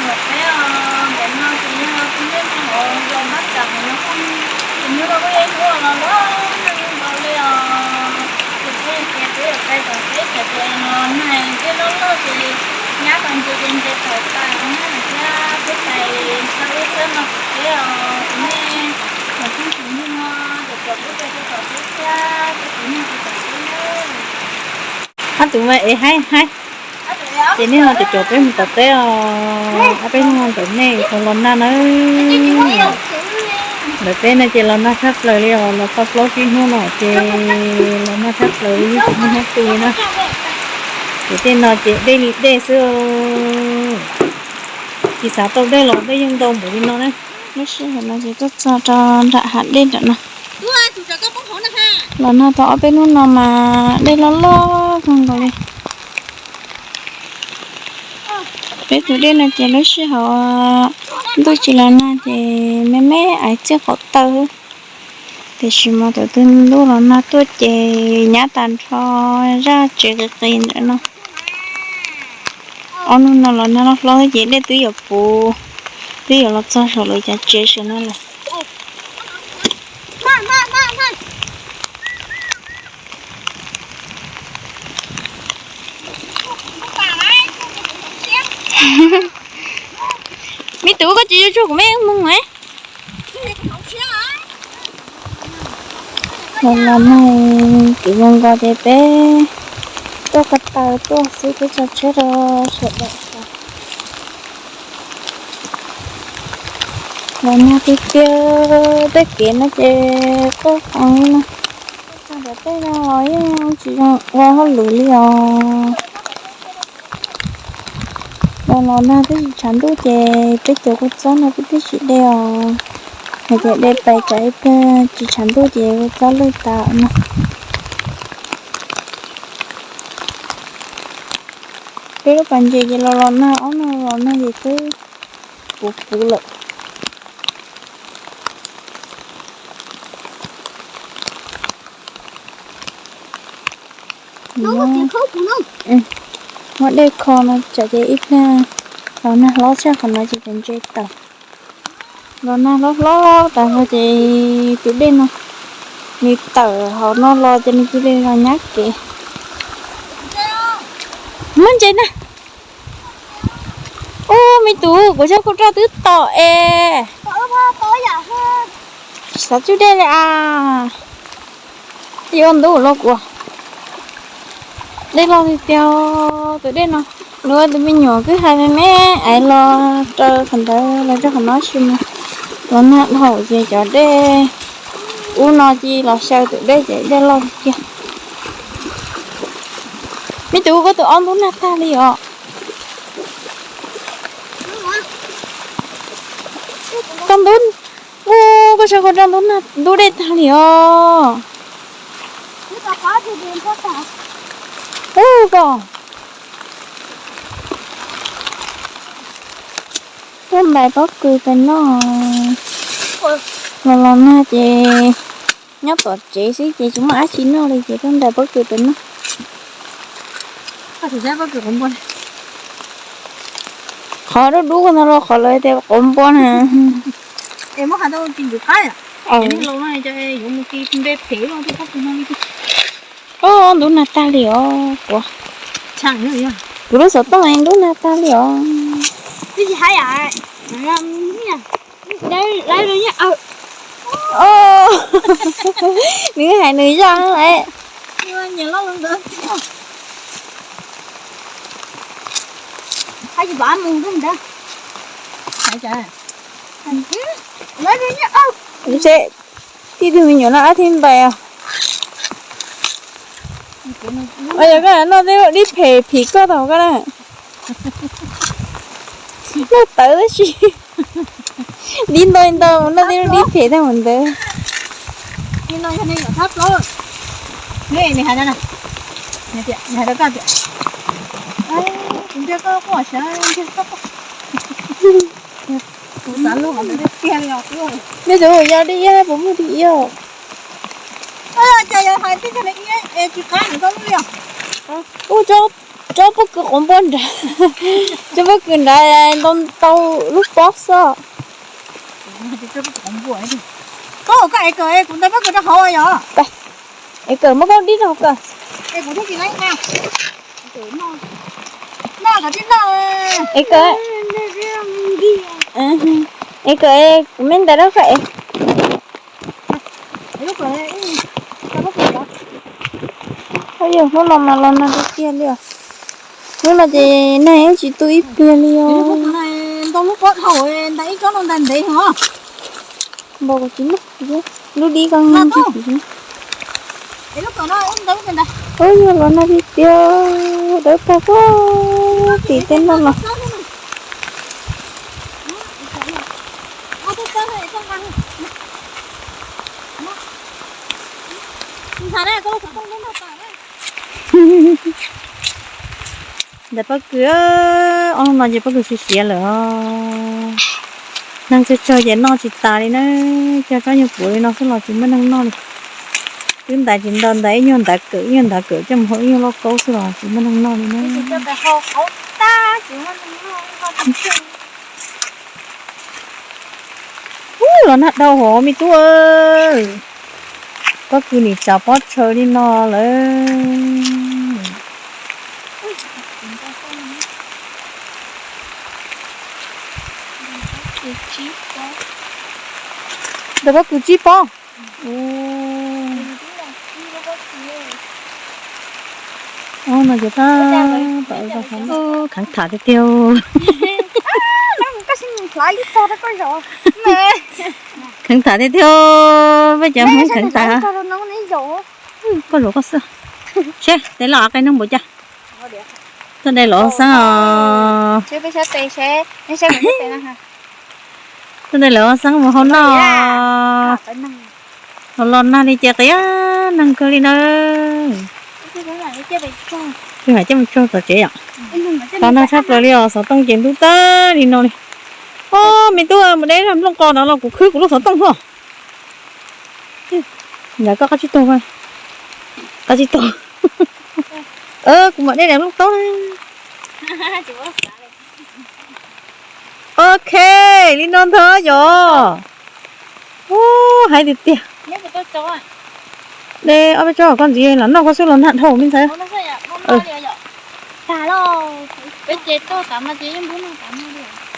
Ntawm peb os, ntawm no ces yog peb lub zos Npab Tsam no, tus hnub no kuj yog hnub uas los los nag ntau li os. Ces peb ces peb yuav pais tom teb, tam sim no nag dej loj loj ces nyab pais ntses ces ntses tawm tas na thiab. Peb pais xa ub xa no tom teb os, tus nej tsoom phooj ywg no ces caum peb rau tom teb thiab, peb tus neeg rau tom teb na. Ob tug mas ev haib haib. Ces nej ho caum caum peb mus tom teb os, ob peb hnub ntawm nej tau los nag na. Ntawm peb no ces los nag tshaj plaws li os, los tau plaub tsib hnub no ces los nag tshaj plaws li, ib hnub hnub tu li na. Ces tej no ces dej li dej xwb, tsis xav tau dej los dej yeej ntau npaum li no na. Lub sij hawm no ces tuaj txog rau nram hav dej nram no. Los nag tau ob peb hnub no mas dej loj loj kawg nkaus li. Peb tus dej no ces lub sij hawm ntuj tsis los nag ces me me aiv txiaj qhov taw, tiam sis mas thaum twg ntuj los nag tuaj ces nyab tag nrho zaj tsev qis qis ntawm no. Ob hnub no los nag loj hlob ces dej twb yuav puv, twb yuav los txog saum lawv cov tsev saum no lawm. Me tub, koj tsis yuav tsuag kuv me moog es. Los los nag kis zoo nkaus ces peb tuaj ko taw tuaj xwb, peb tso tsheb rau sawv daws. Los nag tiag tiag, tej kev no ces quaj qees li no. Txog ntawm tej no los yeej tsis zoo ua hauj lwm li os. Los los nag twb tsis tshav ntuj ces peb cov kua txob no peb twb tsis de os. Hais tias de pais tsam ib pliag tsis tshav ntuj ces kua txob lwj tas no. Peb lub pas ntses ces los los nag, ob no los nag ces twb puv puv lawm. Muab dej kho no tsam ces ib pliag los nag hlob tshaj qhov no ces cov ntses tawm. Los nag hlob hlob tas no ces tus dej no nws tawm hauv no los ces nws cia li los nyab kev. Muab ntses na. Ub, me tub, kuv xyab khau raj twb tom es. Xav tsuj dej li as. Yuav ntub los kuv. Dej loj tiag tiag tus dej no. Nws ua tus me nyuam kwj ha me me aiv los rau qhov ntawd los rau qhov no sis mas los nag dhau ces cov dej ub no cia los xyaw tus dej ces dej loj tiag tiag. Me tub, koj tus aub ntub nag tag li os. Koj ntub, ub, koj xyab khau raj ntub nag, ntub dej tag li os. Ub, koj tuaj ntais pob kws pem no. Los los nag ces nyob tom tsev xwb ces tsis muaj dab tsi noj li ces tuaj ntais pob kws pem no. Qhov dub dub no los qhov lawv tias quav npua na. Ub, ntub nag tag li os. Kuv, kuv lub xov tooj ntub nag tag li os. Nws hais nws zaj lawm. Ntshe tib tug me nyuam no ab thib ntais os. Yog koj noj tej dib phem phim koj tau koj na. Noj tawv tab sis dib ntau ntau, noj tej dib phem tag mus ntawd. Nej tus yog dib iab puas muaj dib iab? Ub, tso. Tsob pob kws quav npua nrad, tsob pob kws nrad ntau ntau lub pob xwb. Koj, koj ev kawm, kuv ntawd pob kws rau hauv yog. Ev kawm, muab koj dib rau hauv kawm. Es kuv thiaj tsis laib na. Noj kom tsis noj. Ev kawm. Ev kawm, kuv me ntais rau koj ev. Yog hnub no mas los nag tiag tiag li os. Hnub no ces nag yeej tsis tu ib pliag li os. Ntau lub pob dhau, ntais ib tsob no ntais ntev heev. Npau kuv tsis muaj, lub dib ko. Ub, yog los nag tiag tiag, dawb paug puag tim tej no los. Ntawm pob kws, ob hnub no ces pob kws siav siav lawm os. Neeg tsawg tsawg ces noj tsis tas li na. Cog tsob nyuag puav li no xwb los tsis muaj neeg noj li. Twb ntais tsis ntau, ntais ib nyuag ntav kawm ib nyuag ntav kawm coj mus hau ib nyuag lauj kaub xwb los tsis muaj neeg noj li na. Ub, los nag dhau hov me tub. Pob kws nim tsav pob tshaw li no lawm. Ntawm pob kws tsib pob. No ces tab tom kheev tham tiag tiag. Kheev tham tiag tiag, peb cov Hmoob kheev tham. Koj zaum koj xwb. Seb tes los qe neeg npaum cas. Tuaj de lawv xeeb os. Tuaj de lawv xeeb mus hau noj. Los los nag li ces qias neeg kawg li na. Peb mam coj mus tso tom tsev yom. Los nag tshaj plaws li os, xov tooj ces ntub tag li no li. Ob, me tub, mus deb nplooj qos no los kuv khwb kuv lub xov tooj hos. Ntawd koj qab tsib taug, qab tsib taug. Kuv mam deb daim nplooj taub. Ok, li no ntag yom. Ub, hais tiag tiag. De ob peb tsob koj ntxiv los noj koj xwb los nag dhau me ntxhais.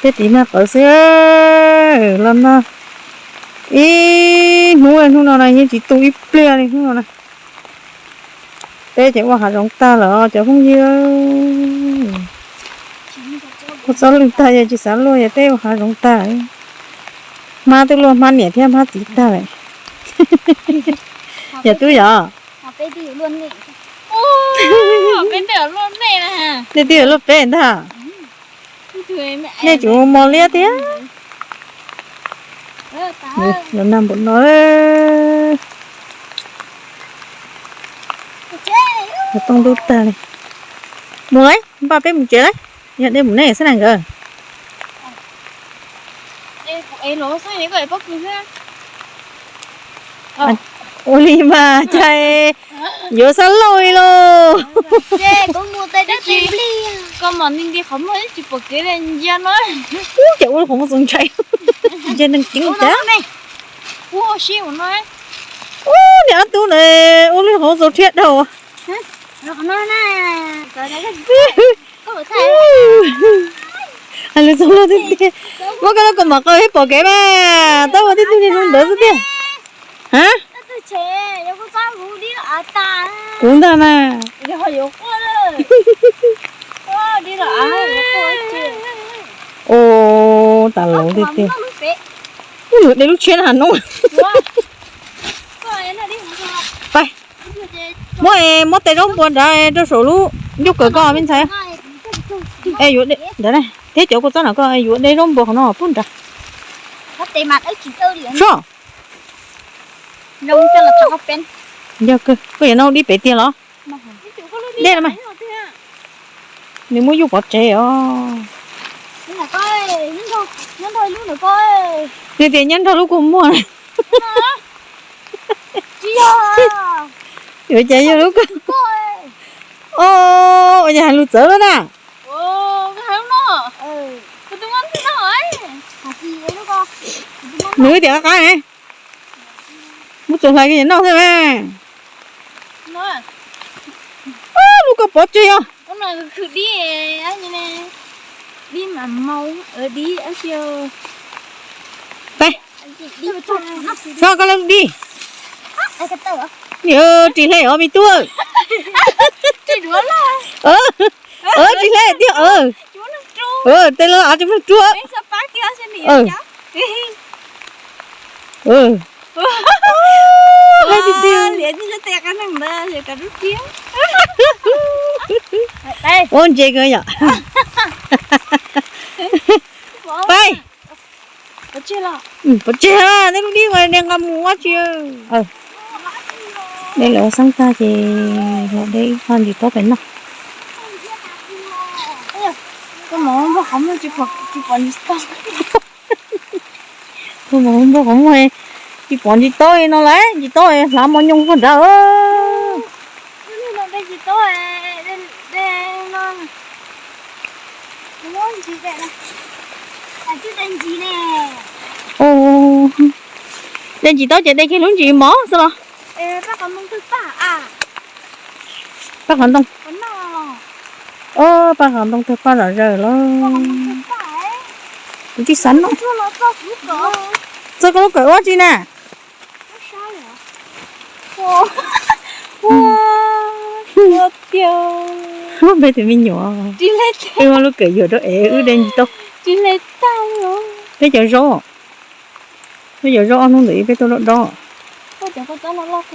Peb tiv nag qawv xwb, los nag ib hnub, hnub no na yeej tsis tu ib pliag li hnub no na. Peb ces ua hav zoov tag lawm cov phooj ywg. Ua txoj lwj tag yog tsis xav luaj yog peb ua hav zoov tag. Hmab twb luaj hmab niam thiab hmab txiv tag lawm. Yog twb yog. Nej twb yuav luaj peb ntag. Nej tsis ua mos liab thiab. Los nag npaum no. Xov tooj ntub tag li. Mus lauj, npaj peb mus tsev lauj. Yog de mus nej xwb na nkawd. Ua li mas cas yuav xab lauj li lauj. Ub, ces ua li qhov muag txaus ntshai. Ntshai neeg ceeb cas. Ub, niag ob tug na, ua li qhov muag txaus rhiab dhau. Hais lus txog luag tiag tiag. Muab koj lub kaus mom qau pom kev mas, tab ua tib tug niag hnub ntawd xwb tiag. Ha? Kuv ntag na. Ua tas lauv tiag tiag. Ub, nws de lub tshiab na noob. Pais, muab, muab tes zaub npua nrad rau saum lub ncauj kawm koj me ntxhais. Thiab cov kua txob no koj yuav de zaub npua qhov no pub nrad. Soj. Yog kawg, koj yuav noj dib pem tiag los? Dej no mas. Nws muab yuj pov tsev os. Nws tias nyob nrog lub kua muag. Yuav cas yog lub ko. Os, ua cas hais lus txawv lawm na? Nws tias qab qab ne. Muab txuas hlais noj xwb mas. Lub koj pov tseg os. Peb, txhob koj lub dib. Ris hle os me tub. Ris hle tiag. Tej lawv av tsis muaj ruaj. Ua ntses kawg yom. Pais. Pov tseg, nej lub dib de nqa mus ua tsi. De lawv ua xeeb tag ces los de ib qho ntsis taub pem noj. Tus mas npog qhov muag tsis pom ntsis taub no lawm, ntsis taub hlav mos nyoos puag nrad. De ntsis taub ces de kiag lub ntsis mov xwb los? Paj qhov ntoo. Paj qhov ntoo tawg paj zom zaws los. Kuv tsis xav noj. Txog koj lub kawm ua tsi na? Muab peb tus me nyuam, wb muab lub kawm yuam rau es wb de ntsis taub. Peb cov zaub, peb cov zaub ob hnub ntawd peb tuaj dob dob.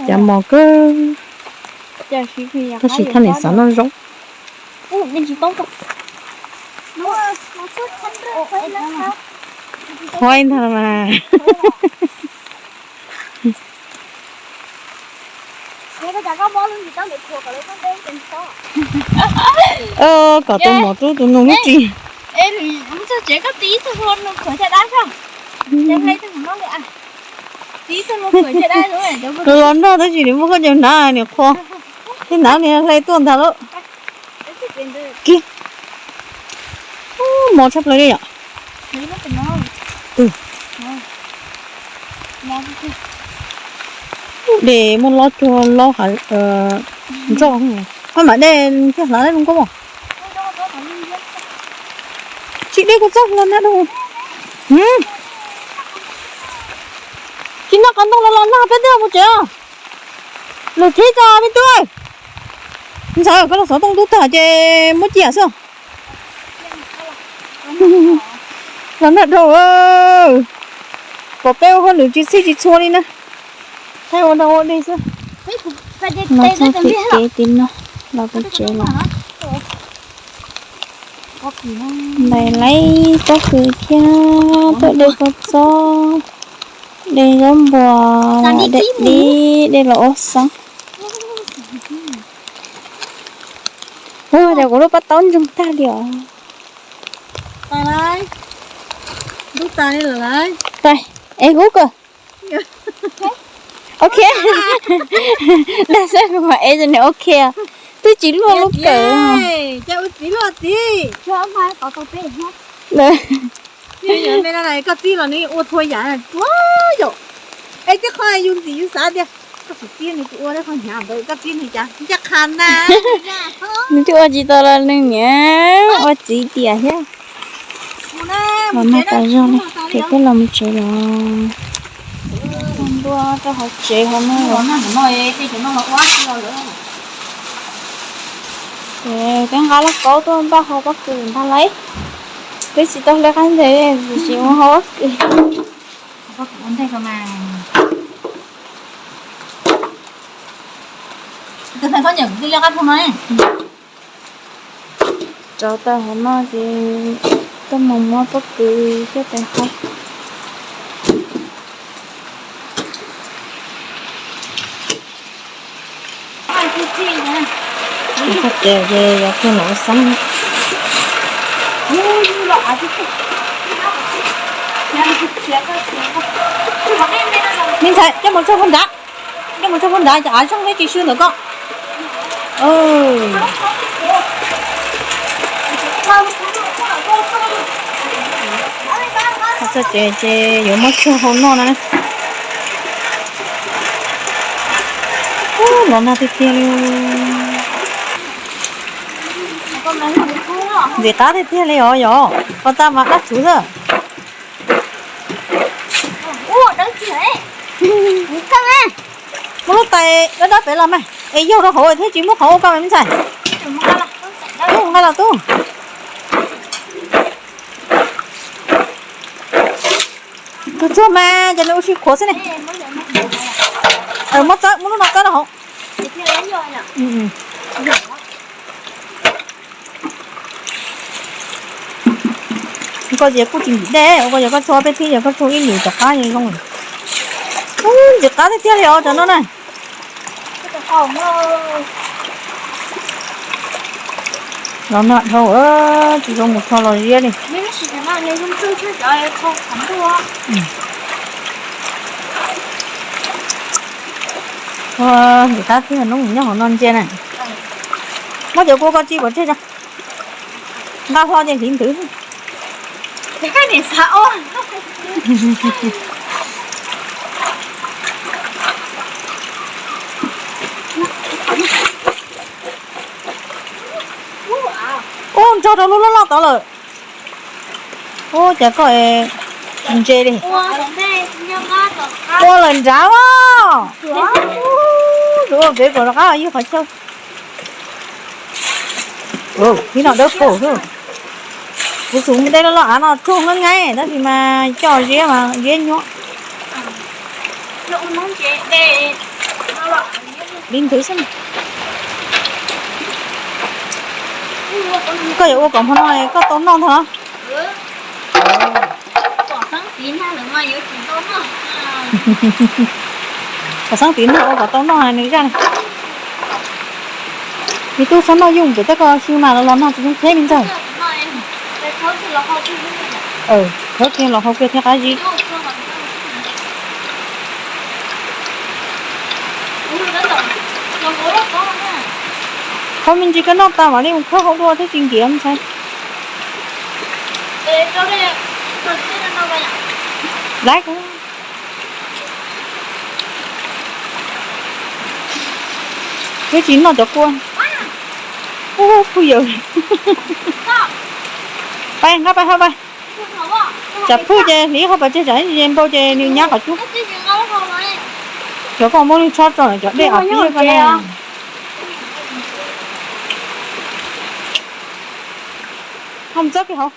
Cas mos kawg. Tab sis thaj nim xav noj zaub. Qhov ntag mas. Kom tus mos rub tus nus lub ris. Los nrog tab sis nws muab khaub ncaws hnav nws qhua, thiab hnav nws hle tuaj ntag lauj. Kiag, mos tshaj plaws li yom. Dej muaj lob cuag lob hav ntsoj, koj mam dej thiaj hlav zoo nkauj. Tsis dej kuj txob los nag dua. Tsis noj qos ntoo los los nag peb twb mus tsev os. Lwm khib tso me tub. Ntxhais koj los xov tooj tub tag ces muab ciam xwb. Los nag dua. Pom peb ua hauj lwm tsis txhij tsis txhua li na. Thaij ua dog ua dig xwb. Los txog tim kev tim no, los pem tsev lawm. Ntais laib pob kws thiab tuaj de kua txob, de zaub npuas, de dib, de los ua xeeb. Ua cas kuv lub paj taub ntsoog tag li os. Tais, es Google. Ok. Dag xwb kuv mam es nws ok. Twb tsis luaj lub kawm. Koj txib los nws ua txhua yam ua yom. Es tej qhov yus ntxim yus xav tias koj tsis txib nws ua qhov hnyav ntawd, koj txib nws cas ncaj qha na. Nws twb ua tsis tau los nws niam ua txiv tiam thiab. Los nag tas zog li, ces peb los mus tsev los. Txog ntua rau hauv tsev hauv no. Ces peb nqa lauj kaub tuaj npaj hau pob kws ntag lauj. Peb tsis tau hle qab nteg, tiam sis mus hau pob kws. Rau tau hauv no ces tuaj mus muab pob kws coj tes hau. Txog tsev ces yuav kiag los ua xeeb. Me ntxhais, coj mus tso puag nrad, coj mus tso puag nrad, cov av zoo thiab tsis swb ntawm koj. Txog tsev ces yuav muab tshuaj hau noj na. Ub, los nag tiag tiag li. Ntxim qab tiag tiag li os yom, pos tas mas qab tsuv xwb. Muab lub tais dawb dawb pem los mas es yaug rau hauv thiab tsis muab qhov ua koj me ntxhais. Tub, nqa los tub. Tus tsuag mas ces nws ua si khuav xwb ne. Muab txawb, muab lub no txawb rau hauv. Koj ces kuj tsis ntim dej, ua koj yog koj tshuaj peb thib, yog koj tshuaj ib lwm tom qab zoo. Ub, ntxim qab tiag tiag li os cov no na. Los nag dhau, tsis zoo mus tho los ziab li. Ua, ntxim qab thiab, hnub nyob hauv no ntsia na. Muab cov kua ko tso pov tseg tso. Nqa hlo ces hliv ntwv. Ub, nrog rau lub loj loj tod lawm. Ub, cas koj ntse li. Ua lawm nrad os. Ua pem kom rov qab ywg qhov chaw. Thib no dawb paug xwb. Kuv xum dej loj loj av no tsuag nqeeb nqeeb tab sis mas coj ziab mas ziab nyuab. Li ntawd xwb. Koj yuav ua kom hmo no koj tau noj ntag los? Kom xeeb tiv noj ua kom tau noj nws zaj. Me tub txhob noj yooj yim tej ko, sw mas los los nag tsis zoo thiab me ntxawg. Khawb kiag los hau kiag thiaj qab zib. Qhov me ntsis koj noj tas mam li mus khawb hauv dua thiab tsis nkiav ntxhais. Laiv, twb tsis noj cov kua. Ub, phooj ywg, pab nqa pab hau pab. Tsam phwj ces hliv hauv pas tseg, tsam npau ces nws nyab qhov cub. Cov koj muab lub tshob tso cov dej av pib ko na. Ho mus txob kiag hauv.